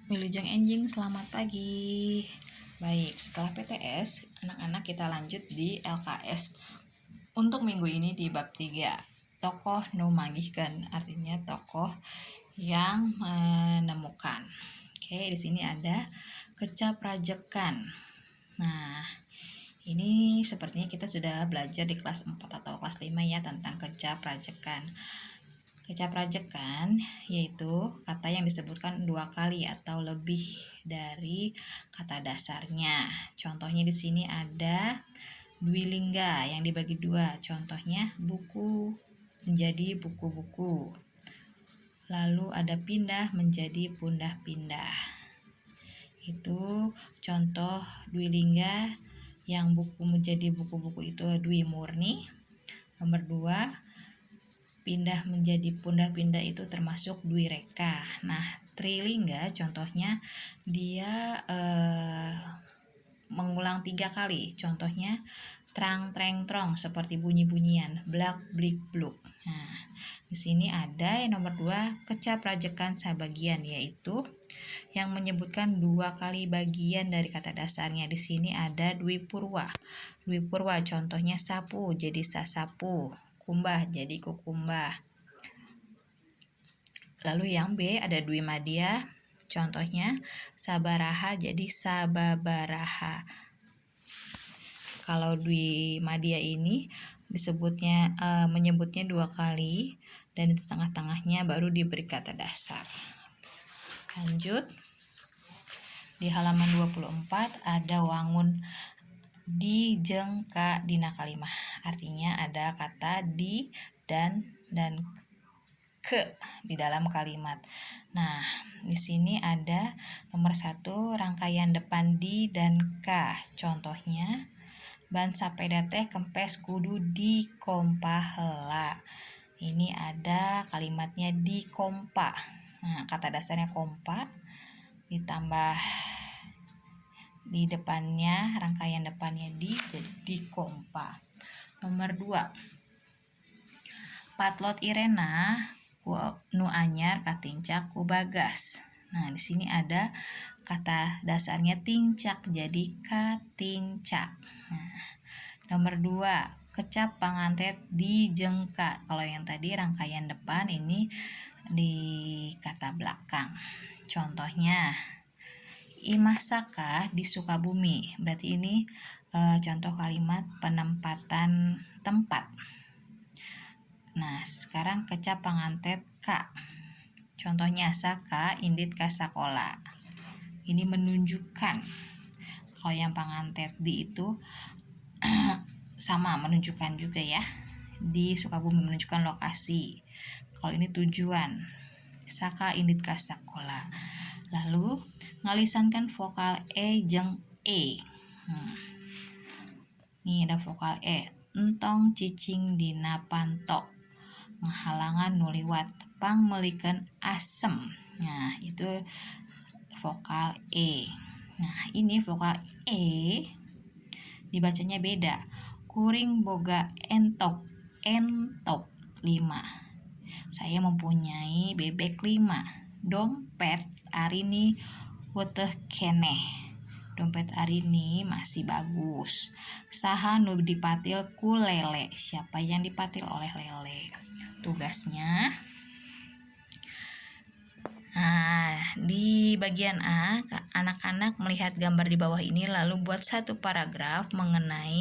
Wilujeng enjing, selamat pagi. Baik, setelah PTS, anak-anak, kita lanjut di LKS. Untuk minggu ini di bab 3, tokoh nu manggihkeun, artinya tokoh yang menemukan. Oke, di sini ada kecap rajekan. Nah, ini sepertinya kita sudah belajar di kelas 4 atau kelas 5 ya, tentang kecap rajekan. Kecap rajekan yaitu kata yang disebutkan dua kali atau lebih dari kata dasarnya. Contohnya di sini ada dwilingga yang dibagi dua. Contohnya buku menjadi buku-buku. Lalu ada pindah menjadi pundah-pindah. Itu contoh dwilingga yang buku menjadi buku-buku itu dwi murni. Nomor 2, pindah menjadi pundah-pindah itu termasuk dwi reka. Nah, trilingga contohnya dia mengulang tiga kali. Contohnya trang treng trong, seperti bunyi-bunyian, blak blik bluk. Nah, di sini ada yang nomor 2, kecap rajekan sabagian, yaitu yang menyebutkan dua kali bagian dari kata dasarnya. Di sini ada dwi purwa. Dwi purwa contohnya sapu jadi sasapu, kumbah jadi kukumbah. Lalu yang B ada dwi madya, contohnya sabaraha jadi sababaraha. Kalau dwi madya ini disebutnya menyebutnya dua kali dan di tengah-tengahnya baru diberi kata dasar. Lanjut. Di halaman 24 ada wangun di jeung ka dina kalimah. Artinya ada kata di dan ke di dalam kalimat. Nah, di sini ada nomor 1, rangkaian depan di dan ka. Contohnya, ban sapeda teh kempes kudu dikompa heula. Ini ada kalimatnya dikompa. Nah, kata dasarnya kompa ditambah di depannya, rangkaian depannya di, jadi dikompa. Nomor 2. Patlot Irena ku nu anyar katincak ku Bagas. Nah, di sini ada kata dasarnya tincak jadi katincak. Nah, nomor 2, kecap pangantet di jeung ka. Kalau yang tadi rangkaian depan, ini di kata belakang. Contohnya Imah Saka di Sukabumi. Berarti ini contoh kalimat penempatan tempat. Nah, sekarang kecap pangantet ka. Contohnya Saka indit ka sakola. Ini menunjukkan. Kalau yang pangantet di itu sama menunjukkan juga ya. Di Sukabumi menunjukkan lokasi. Kalau ini tujuan. Saka indit ka sakola. Lalu ngalisankan vokal e jeung e. Ini ada vokal e. Entong cicing dina panto. Ngahalangan nu liwat, pangmeulikeun asem. Nah, itu vokal e. Nah, ini vokal e dibacanya beda. Kuring boga entok, entok 5. Saya mempunyai bebek 5. Dompet Arini weteh keneh. Dompet Arini masih bagus. Saha nu dipatil ku lele? Siapa yang dipatil oleh lele? Tugasnya. Nah, di bagian A, anak-anak melihat gambar di bawah ini lalu buat satu paragraf mengenai